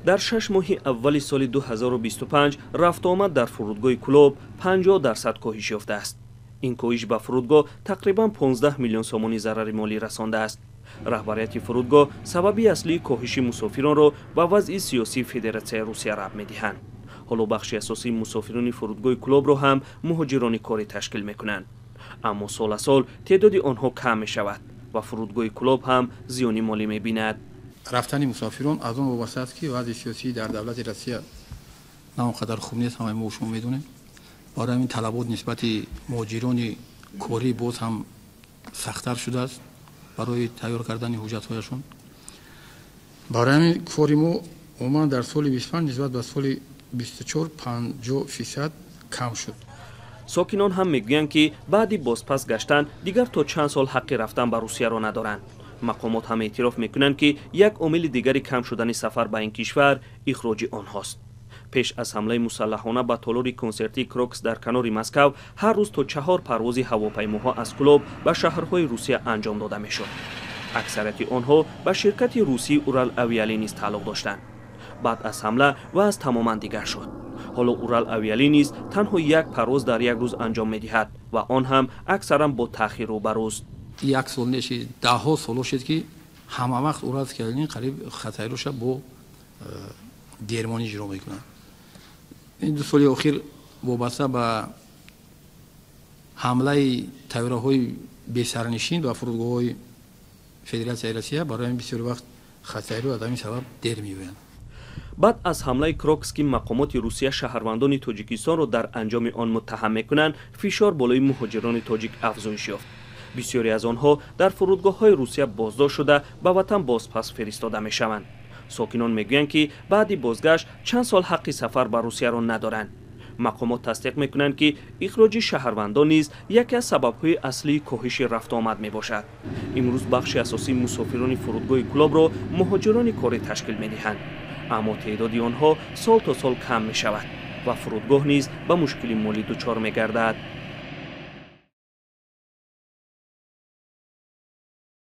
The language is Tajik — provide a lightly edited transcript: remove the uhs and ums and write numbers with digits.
Дар 6 моҳи аввали соли 2025 рафтуомад дар фурудгоҳи Кӯлоб 50% коҳиш ёфтааст. Ин коҳиш ба фурудгоҳ тақрибан 15 миллион сомонӣ зарари молӣ расондааст. Раҳбарияти фурудгоҳ сабаби аслии коҳиши мусофиронро ба вазъи сиёсии Федератсияи Русия рабт медиҳанд. Ҳоло бахши асосии мусофирони фурудгоҳи Кӯлобро ҳам муҳоҷирони корӣ ташкил мекунанд, аммо сол аз сол теъдоди онҳо кам мешавад ва фурудгоҳи Кӯлоб ҳам зиёни молӣ мебинад. Рафтани мусофирон аз он вобаста аст, ки вазъи сиёсӣ дар давлати Россия на он қадар хуб нест, ҳамаи мо шумо медонем. Барои ҳамин талабот нисбати муҳоҷирони корӣ боз ҳам сахттар шудааст барои тайёр кардани ҳуҷҷатҳояшон. Барои ҳамин кори мо умуман дар соли 25 нисбат ба соли 24 50% кам шуд. Сокинон ҳам мегӯянд, ки баъди бозпас гаштан дигар то чанд сол ҳаққи рафтан ба Русияро надоранд. Мақомот ҳам эътироф мекунанд, ки як омили дигари кам шудани сафар ба ин кишвар ихроҷи онҳост. Пеш аз ҳамлаи мусаллаҳона ба толори консертии Крокус дар канори Москав ҳар рӯз то чаҳор парвози ҳавопаймоҳо аз Кӯлоб ба шаҳрҳои Русия анҷом дода мешуд. Аксарияти онҳо ба ширкати русии Урал Авиалиний тааллуқ доштанд. Баъд аз ҳамла вазъ тамоман дигар шуд. Ҳоло Урал Авиалиний танҳо як парвоз дар як рӯз анҷом медиҳад ва он ҳам аксаран бо таъхир рӯбарӯст. Як сол неши, даҳҳо соло шуд, ки ҳама вақт Уральский авиалиний қариб хатсайроша бо дермонӣ иҷро мекунад. Ин 2 соли охир вобаста ба ҳамлаи тайёраҳои бесарнишин ба фурудгоҳҳои Федератсияи Россия, барои ҳамин бисёр вақт хатсайро аз ҳамин сабаб дер меоянд. Баъд аз ҳамлаи Крокус, ки мақомоти Русия шаҳрвандони Тоҷикистонро дар анҷоми он муттаҳам мекунанд, фишор болои муҳоҷирони тоҷик афзоиш ёфт. Бисёре аз онҳо дар фурудгоҳҳои Русия боздошт шуда, ба ватан бозпас фиристода мешаванд. Сокинон мегӯянд, ки баъди бозгашт чанд сол ҳаққи сафар ба Русияро надоранд. Мақомот тасдиқ мекунанд, ки ихроҷи шаҳрвандон низ яке аз сабабҳои аслии коҳиши рафтуомад мебошад. Имрӯз бахши асосии мусофирони фурудгоҳи Кӯлобро муҳоҷирони корӣ ташкил медиҳанд, аммо теъдоди онҳо сол то сол кам мешавад ва фурудгоҳ низ ба мушкили молӣ дучор мегардад.